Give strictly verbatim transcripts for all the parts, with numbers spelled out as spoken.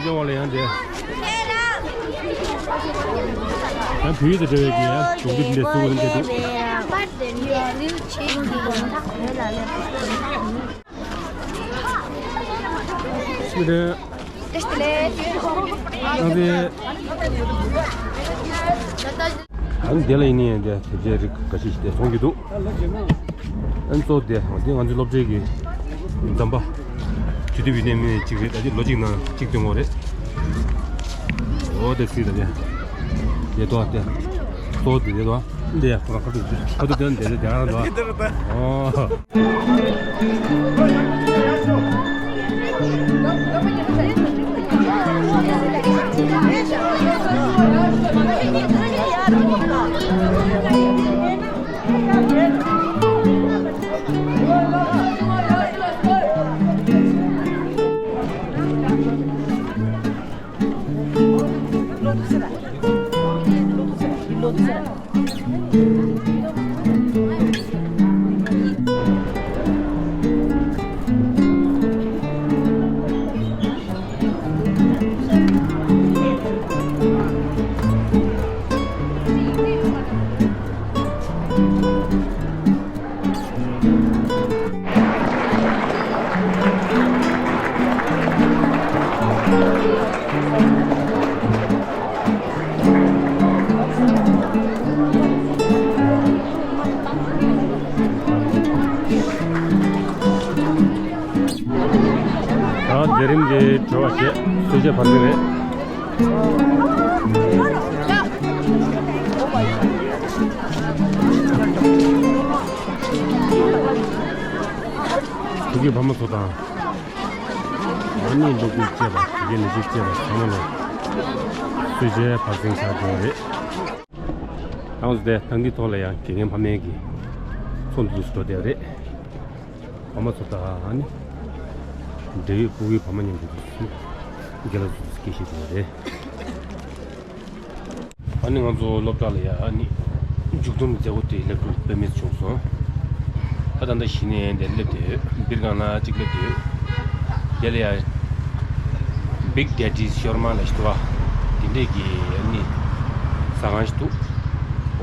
ཅི་ཅང་བ་ལ་ཡང་དེ། ཡང་བོད་ཡིག་དང་འབྲེལ་བའི་གི་ཡང་གདོང་གི་འདི་འདྲ་བཟོ་དགོས་འདི་འདུག་ཤི་རེད། ཨ་ཙི། ཨ་ནི་དེ་ལ་ཡིན་ནའི་དེ་དེབ་ཆའི་རིགས་འགའ་ཤས་ཤིག་དེ་མཐོང་རྒྱུ་འདུག་ཨ་ནི་གཙོ་བོ་དེ་འདི་ང་ཚོའི་སློབ་གྲྭའི་གི་རྩོམ་པ་དུས་དེབ་ཡིན་ནའི་མིན་ནའི་གཅིག་རེད། ད་ཅི་ལོ་གཅིག་ནང་གཅིག་སྟོན་དགོས་རེད། འོ་དེ་སྲིད་ད་དེ་དེ་དོ་དེ་གཙོ་བོ་དེ་དེ་དོ། འདི་ཡ་ཁོ་རང་ཁ་ཐུག་ཁ་ཐུག་དེ་འདི་དེ་དེ་རང་དོ། འོ། ད་མཛད་རིམ་དེ་གྲོལ་བ་བྱས། གསོལ་ཇའི་བར་གསེང་རེད། ཐུགས་ཀྱི་ཕ་མ་ཚོ་དང་། ཨ་ནི་སློབ་ཕྲུག་བཅས་པ་དགེ་རྒན་ལས་བྱེད་བཅས་པ་ཚང་མ་ལ་གསོལ་ཇའི་བར་གསེང་ཆགས་བསྡད་ཡོད་རེད། ད་ང་ཚོ་དེ་ཐེངས་འདིའི་ཐོག་ལ་ཡང་དགེ་རྒན་ཕ་མའི་གི་ཚོགས་འདུ་འདུག་སེ་འགྲོ་བསྡད་ཡོད་རེད། ཕ་མ་ཚོ་དང་ཨ་ནི་འབྲེལ་ཡོད་ཕྲུ་གུའི་ཕ་མ་མཉམ་དུ་འདུག་སེ་དགེ་ལགས་ཚོ་སྐད་བཤད་བསྡད་ཡོད་རེད། ཨ་ནི་ང་ཚོ་སློབ་གྲྭ་ལ་ཡ་ཨ་ནི་མཇུག་སྡོམ་མཛད་སྒོ་དེ་སླེབས་འགྲོ་དཔེ་མེད་བྱུང་སོང་། ད་ད་ལྟ་གཞི་ནས་འདིར་སླེབས་བསྡད་ཡོད། སྦིར་སྒང་ལ་གཅིག་སླེབས་བསྡད་ཡོད། དེ་ལ་ཡ་སྦིར་སྒང་ལ་ཡ་ Big Daddy's Shawarma ལ་ཞིག་འདུག་བ། དེ་འདྲས་ཀྱི་ཨ་ནི་ཟ་ཁང་ཞིག་འདུག་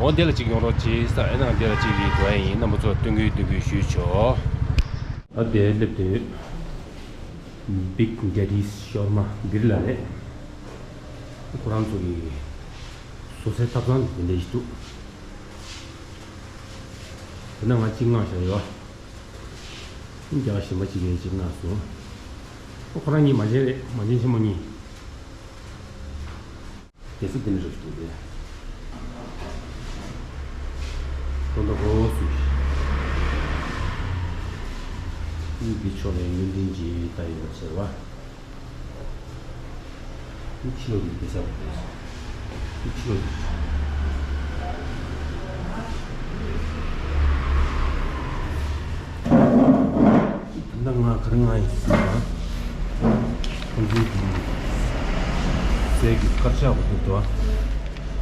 འོ་དེ་ལ་གཅིག་ཡོང་རོགས་བྱེད་ས། ཨེ་ན་དེ་ལ་གཅིག་གིས་འགྲོ་ཡ་ཡིན། རྣམ་པ་ཚོ་སྟོན་གི་སྟོན་གི་ཞུས་ཆོག་ད་དེ་སླེབས་དུས་Big Daddy's Shawarma འདིར་ལ་རེད། ཁོ་རང་ཚོ་གི་བཟོ་སའི་ཐབ་ཚང་དེ་འདྲས་ཞིག་འདུག་དེ་ན་ང་གཅིག་མངགས་བཞག་ཡོད། རྒྱ་གཞན་པ་གཅིག་གིས་གཅིག་མངགས་སོང་། ཁོ་རང་གཉིས་མ་བྱན་རེད། མ་བྱན་ཆེན་མོ་གཉིས། རྒྱལ་སྲིད་ལྡན་རབས་ཀྱི་དེ། ཁོ་ད་ཧོ་སུ། འདི་ཕྱོགས་ལ་ཡོན་ཏན་གྱི་ལྟ་ཡོད་ཟེར་བ། འདི་ཕྱི་ལོགས་ཀྱི་དེ་ཟེར་བ། འདི་ཕྱི་ལོགས་ཀྱི། ད་ང་ག་རེ་ང་ཡིན་ཟེར་ན། ཁོང་ཚོའི་གི་ཟས་ཀྱི་དཀར་ཆག་གོ་ཐུབ་ཏོ།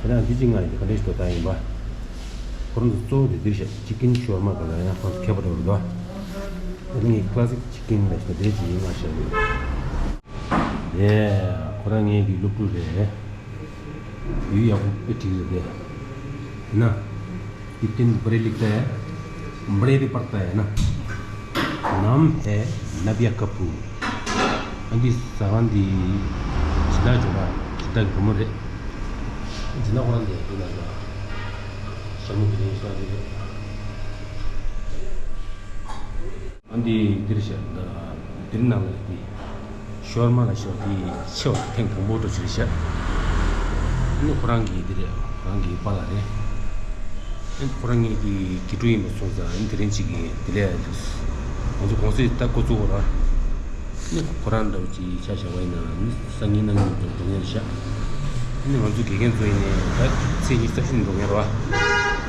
དེ་ན་འདི་གཅིག་ང་ཡིན་དེ་ག་འདྲས་ཞིག་ཏོ་ད་ཡིན་པ། ཁོ་རང་ཚོ་གཙོ་བོ་དེ་འདིར་བཞག་ཅི་ཀིན་ཤོར་མ་ག་ལ་ཡང་ཁོང་ཚོ་ཁྱད་པར་འགྲོ་རུ་དོ། ཨ་ནི་ཀ་ལ་སིག་ཅི་ཀིན་ལ་ཞིག་དེ་ཅི་ཡིན་ང་ཤར་ཡོད། དེ་ཁོ་རང་ངའི་གི་སློབ་ཕྲུག་རེད། ཡུལ་ཡག་པོ་དཔེ་འགྲིག་རེད་དེ། ཡིན་ན། Fifteen बड़े लिखता है, बड़े भी पढ़ता है ना। नाम है नबिया कपूर। ཨ་འདི་ཟ་ཁང་འདི་ཇི་ལྟར་འབྱོར་བ་ཇི་ལྟར་གི་བུ་མོ་རེད། ཇི་ལྟར་ཁོ་རང་འདི་འདི་ལ་ལ་ཞྭ་མོ་འདི་རིང་ཤོག་འདི་རེད། ཨ་འདི་འདིར་ཤག་འདིར་ནང་ལ་འདི་ཤོར་མ་ལ་ཤོག་འདི་ཆེ་བ་ཐེངས་དང་པོ་འགྲོ་ཕྱིར་ཤག་ཨ་ནི་ཁོ་རང་གི་འདི་རེད། ཁོ་རང་གི་པཱ་ལགས་རེད། ཨ་ནི་ཁོ་རང་ངེད་ཀྱི་དགེ་ཕྲུག་ཡིན་པ་སོང་ཙང་ཨ་ནི་དེ་རིང་གཅིག་གི་འདི་ལས་ང་ཚོ་གུང་སེང་ད་འགོ་བཙུགས་ར། ཨ་ནི་ཁོ་རང་འདྲ་བོ་ཅིག་ཆ་བཞག་པ་ཡིན་ན་ཨ་ནི་སང་ཉིན་གནངས་ཉིན་འགྲོ་འགྲོ་མཁན་རེད་ཤག་ཨ་ནི་ང་ཚོ་དགེ་རྒན་ཚོ་ཡིན་ནའི་ད་ཚེས་ཉི་ཤུ་རྩ་བཞི་ནས་འགྲོ་མཁན་རེད་བ།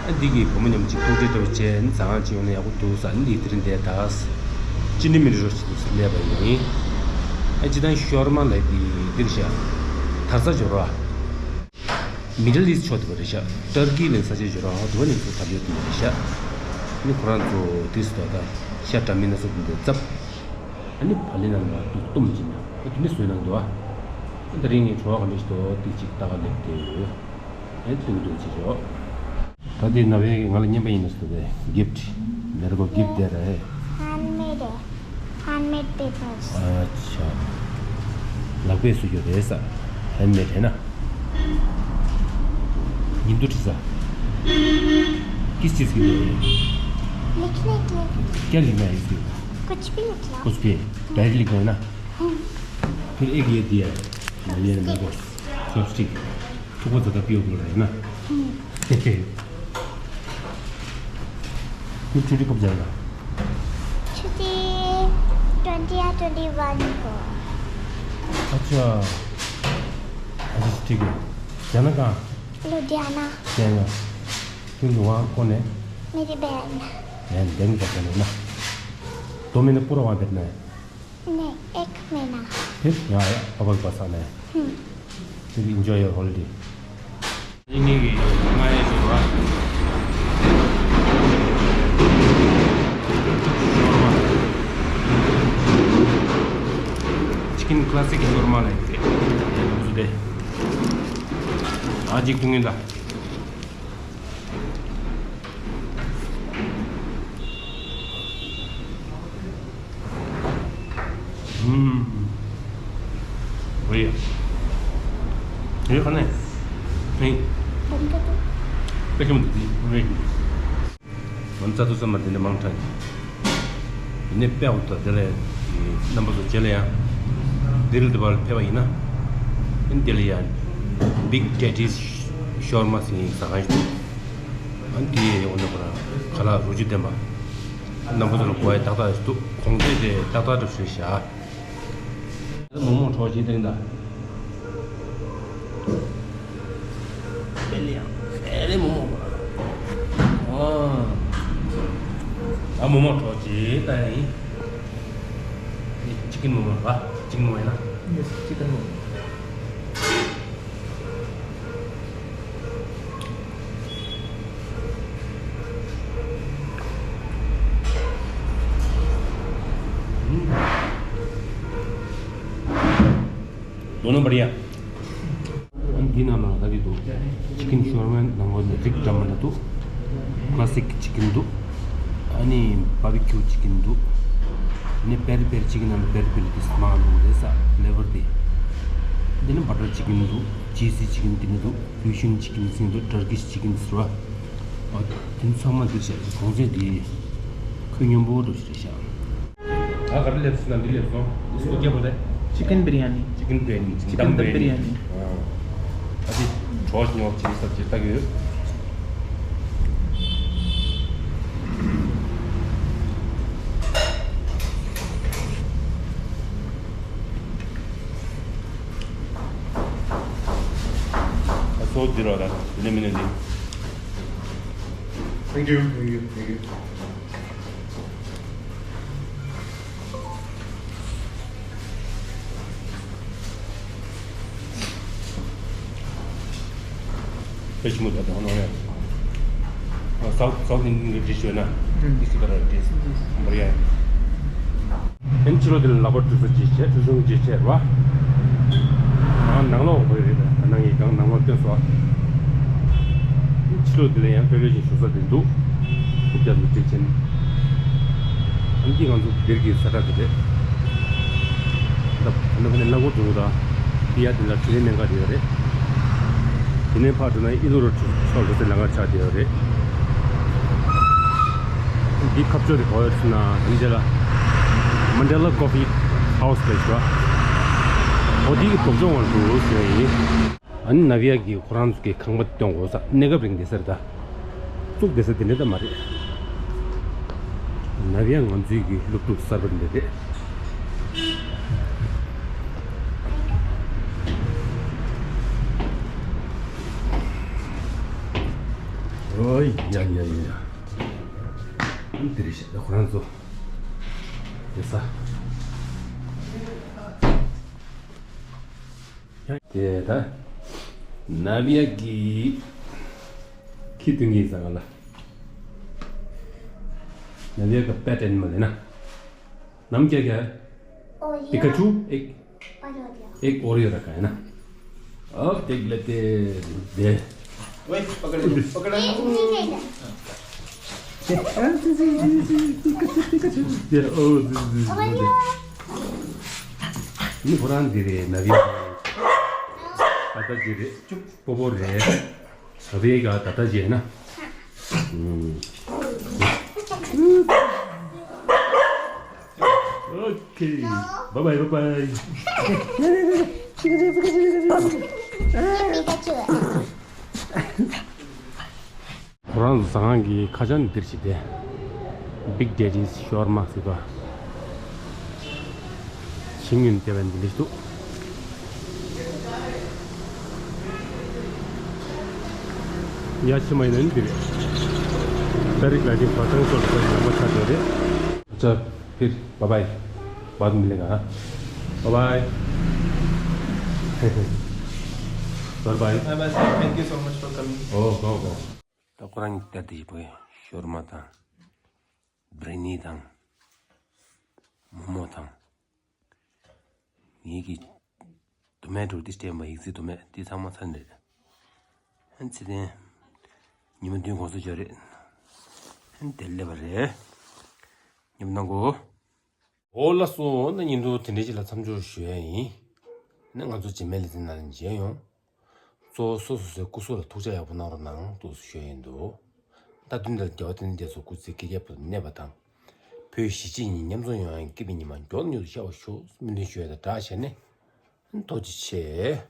ཨ་འདི་གི་བུ་མོ་མཉམ་གཅིག་ཐུག་འཕྲད་འདྲ་བོ་བྱས་ཨ་ནི་ཟ་ཁང་གཅིག་ཡོང་ན་ཡག་པོ་འདུག་ས། ཨ་ནི་འདི་དེ་རིང་འདས་ད་ཅི་འདྲ་མི་འདྲ་རོ་ཞིག་སླེབས་པ་ཡིན། ཨ་སྤྱིར་བཏང་ཤོར་མ་ལབ་དེ་འདིར་ཤག་དར་ས་འབྱོར་བ། མི་ཌལ་ཨིསཊ་ཕྱོགས་དེ་བ་རེད་ཤག་ཏར་ཀི་ལ་ས་ཆ་འབྱོར་བ་དེ་བ་ནས་ཚུར་དར་ཡོད་དེ་བ་རེད་ཤག་ཨ་ནི་ཁོ་རང་ཚོ་དེ་སུ་དོ་ད་ཤ་འདྲ་མིན་སྣ་ཚོགས་འདི་འདྲ་བཙབ། ཨ་ནི་བ་ལི་ནང་ལ་དུ་གཏུམ་བྱིན་ན་ཨ་དེ་འདྲ་བཟོས་གནང་འདུག་ཨ་དེ་རིང་ངས་བྲོ་བ་ག་འདྲ་ཞིག་འདུག་དེ་གཅིག་ལྟ་ག་སླེབས་ཏེ་ཡོད། ཨེ་ཏུག་ཏུག་བྱེད་ཆོག་ད་དེ་ན་བའི་ང་ལ་རྔན་པ་ཡིན་ན་སུ་དེ་གིཕ་ཊི་མེ་རེ་ཀོ་གིཕ་ཊི་དེ་རེད། Handmade है। Handmade papers। अच्छा। ལག་པས་བཟོ་རྒྱུ་རེད་ས། Handmade है ना। ཉིན་དུ་ཁྲི་ས། किस चीज़ के लिए है? लिखने के लिए। क्या लिखना है इसके ऊपर? कुछ भी लिख लो। कुछ भी। डायरी लिखना है ना। हम्म। फिर एक ये दिया है। ये मेरे को। चॉपस्टिक। ཐུག་པ་ད་ལྟ་པིའོ་དགོས་རེད་ན། हम्म। ཁྱོད་ཆུ་ཊི་कब जाएगा? छुट्टी ट्वेंटी या ट्वेंटी वन को। अच्छा। अच्छा, ठीक है। जाना कहाँ? लुधियाना। जाएगा। क्यों, वहाँ कौन है? मेरी बहन। बहन, बहन का जाना है ना। दो महीने पूरा वहाँ बैठना है। नहीं, एक महीना। फिर यहाँ आया, पापा के पास आना है। हम्म। फिर enjoy your holiday। ངེད་ཀྱི་ང་ཡི་ཞོར་བ། ཤོར་མ། ཅི་ཀིན་ཀ་ལ་སིག་གི་ཤོར་མ་ལ་ཡིན་ཏེ། ཡ་ལུགས་སུ་དེ། ཨ་ཅིག་ཐུང་ངེ་ད། हम्म। बढ़िया। ये खाना है? नहीं। कम कर दो। कैसे मत दी? नहीं। मन सा तो समझ देने मांग था। इन्हें पे होता दे रहे, नंबर तो चले या। दिल दबाल पे वही ना। इन दिल या। Big Daddy's Shawarma ཟེར་ས་ཁང་ཞིག་འདུག་ཨ་འདི་འོ་ན་ཁོ་རང་ཁ་ལག་རུ་ཅུ་ལྡན་པ། རྣམ་པ་ཚོ་ལ་གོ་ཡ་ཏག་ཏག་ཞིག་འདུག་གོང་ཚད་དེ་ཏག་ཏག་འགྲུབ་ཞུས་བཞག་མོག་མོག་གྲོགས་བྱེད་དེ་རིང་ད། དཔེ་ལེ་ཡང་དཔེ་ལེ་མོག་མོག་གོ། ཨ་མོག་མོག་གྲོགས་བྱེད་ད་ཡིན། ཅི་ཀིན་མོག་མོག་ར། ཅི་ཀིན་མོག་ཡིན་ན། ཅི་ཀིན་མོག་ཡོད་ན་བར་ཡ། ཨ་ནི་འདི་ནང་ལ་ད་འདི་འདུག་ཅི་ཀིན་ཤོར་མའི་ནང་ལོགས་ནས་རིགས་འདྲ་མི་འདྲ་འདུག་ཀ་ལ་སིག་ཅི་ཀིན་འདུག་ཨ་ནི་བར་བི་ཁྱུ་ཅི་ཀིན་འདུག་ཨ་ནི་པེ་རི་པེ་རི་ཅི་ཀིན་ནང་ལ་པེ་རི་པེ་རི་དེ་མང་འདུག་རེད་ས་ཕི་ལེ་ཝར་དེ། འདི་ནི་བ་ཊར་ཅི་ཀིན་འདུག་ཇི་སི་ཅི་ཀིན་དེ་འདྲ་འདུག་ཕིའུ་ཤན་ཅི་ཀིན་ཟེར་འདུག་ཊར་ཀིཤ་ཅི་ཀིན་ཟེར་བ། ཨ་དེ་ཚང་མ་འདུག་ཤག་གོང་ཚད་དེ་ཁོད་སྙོམས་པོ་འགྲོ་ཞིག་རེད་ཤག་ད་ག་རེ་སླེབས་སོང་ན་འདི་སླེབས་སོང་། འདི་སུ་རྒྱབ་པ་རེད། Chicken biryani. Chicken dum biryani. ཨ་ཅེ་གྲོགས་ཉོག་ཅིག་ས་ཅིག་ལྟ་གི་ཡོད། ཨ་སོ་འདི་རོ་ར་ལེ་མི་ནེ་ལི། Thank you, thank you, thank you. South, South Indian dish ཡོད་ན། This is the dish. Biryani. ཨན་ཕྱི་ལོགས་དེ་ལ་ལག་པ་འཁྲུ་ས་ཅིག་བྱས། འཁྲུ་གཞོང་ཅིག་བྱས་ར། ཨ་ནང་ལོགས་འོང་གི་རེད། ནང་གི་གང་ནང་ལོགས་སྟོན་སོང་། ཕྱི་ལོགས་དེ་ལ་ཡང་དཔེ་དཔེ་ཞིག་བཞུགས་ས་དེ་འདུག་ཁུག་རྒྱབ་ཏུ་བསྒྲིགས་ཕྱིན། ཨ་ནི་འདི་ང་ཚོ་སྦིར་གྱི་ས་ཁྲ་དེ་རེད། ད་ད་ནི་ཕ་ནི་གླང་གོག་འབྲུག་ད། འདི་ཡ་དེ་ལ་དྲི་ལན་གནད་འགག་དེ་ཡོད་རེད། དེ་ནས་ཕར་འགྲོ་ན་ཨི་ལོ་རོ་ཆོག་རོ་སེ་ལ་ང་ཆགས་དེ་ཡོད་རེད། འདི་ཁ་ཕྱོགས་དེ་ག་བ་ཡོད་ཟེར་ན། འདི་ལ་མན་ཌེ་ལ་ཀོ་ཕི་ཧའུ་སི་ལ་ཞུ་བ། འོ་འདི་གི་ལྡོག་ཕྱོགས་ངང་དུ་ཟེར་ཡིན། ཨ་ནི་ནབ་ཡ་གིས་ཁོ་རང་ཚོ་གི་ཁང་པ་སྟོན་དགོས་ས་གནས་སྐབས་རིང་བསྡད་ས་རེད་ད། བཙུགས་བསྡད་ས་དེ་འདྲ་ད་མ་རེད། ནབ་ཡ་ང་ཚོའི་གི་སློབ་ཕྲུག་གསར་པ་འདི་རེད། ཨོ་ཡ་ཡ་ཡ་ཡ། ཨ་ནི་དེ་རེད་ཤག་ད་ཁོ་རང་ཚོ་བསྡད་ས། དེ་ད་ནབ་ཡ་གི་ཁྱི་སྟོན་གྱི་ཡིན་ས་ག་ལ། ནབ་ཡ་གི་པེ་ཊི་ཨེ་ནི་མལ་ཡིན་ན། ནམ་རྒྱ་རྒྱ། Oreo. Pikachu, egg. Oreo རྒྱ། Egg Oreo ར་ག་ཡིན་ན། ཨོ་དེ་ག་ལ་དེ་དེ། Wait, पकड़ ले, पकड़ ले। དེ་ཨོ་དེ་དེ་དེ། ནི་ཁོ་རང་འདི་རེད། ནབ་ཡ། ད་ལྟ་འདི་རེད། སྤོ་བོ་རེད། ནབ་ཡ་ག་ད་ལྟ་བྱས་ན། ཨུམ། Okay. Bye bye, bye bye. ཁོ་རང་ཚོ་ཟ་ཁང་གི་ཁ་བྱང་འདིར་ཞིག་སྟེ། Big Daddy's Shawarma ཟེར་བ། ཞིང་ཡོན་ལྟེ་བ་འདི་འདྲ་ཞིག་འདུག་ཡ་ཕྱི་མ་ཡིན་ན་འདི་རེད། ད་རིག་ལ་ཅིག་བ་ཐང་ཚོར་ཚོར་ཡང་མ་ཆགས་འདོད་རེད། ཨ་ཅག་ཕིར། Bye bye. बाद में मिलेगा, हाँ। Bye bye. Bye bye. Bye bye, sir. Thank you so much for coming. Oh, go, go. ད་ཁོ་རང་གི་ལྟར་དེ་ཡིན་པས་ཤོར་མ་དང་། བྷི་རི་ཡ་ནི་དང་། མོག་མོག་དང་། ངེད་ཀྱི་དོ་མེ་ཊོ་འདི་སྤྲད་པ་ཡིག་རྩིས་དོ་མེ་འདི་ཚང་མ་ཚར་ནས་རེད། ཨ་ནི་ཚེ་བརྟན། ཉི་མ་བདུན་གོང་ཚོད་ཅིག་རེད། ཨ་ནི་དེར་སླེབས་པ་རེད། ཉི་མ་གནང་གོ། འོ་ལགས་སོ། ན་ཉིན་དུ་དེ་འདྲའི་ཅིག་ལ་མཚམས་འཇོག་ཞུ་ཡ་ཡིན། ན་ང་ཚོ་རྗེས་མའི་ལེ་ཚན་ནང་ལ་མཇལ་ཡོང་། གཙོ་བོ་སོ་སོ་སོའི་སྐུ་གཟུགས་ལ་ཐུགས་ཅག་ཡག་པོ་གནང་རོགས་གནང་འདུག་ཞུ་ཡ་ཡིན་འདུག་ད་དུས་འདིར་རྒྱལ་བ་དཔལ་ལྡན་འདས་སུ་སྐུ་ཚེ་བསྐལ་བརྒྱའི་བར་དུ་གནས་པ་དང་། བོད་གཞིས་བྱེས་གཉིས་མཉམ་འཛོམས་ཡོང་བའི་སྐྱིད་པའི་ཉི་མ་མགྱོགས་མྱུར་དུ་ཤར་བར་ཤོག་སྨོན་འདུན་ཞུ་ཡ་དང་སྦྲགས་བྱས་ནས། ཐུགས་རྗེ་ཆེ།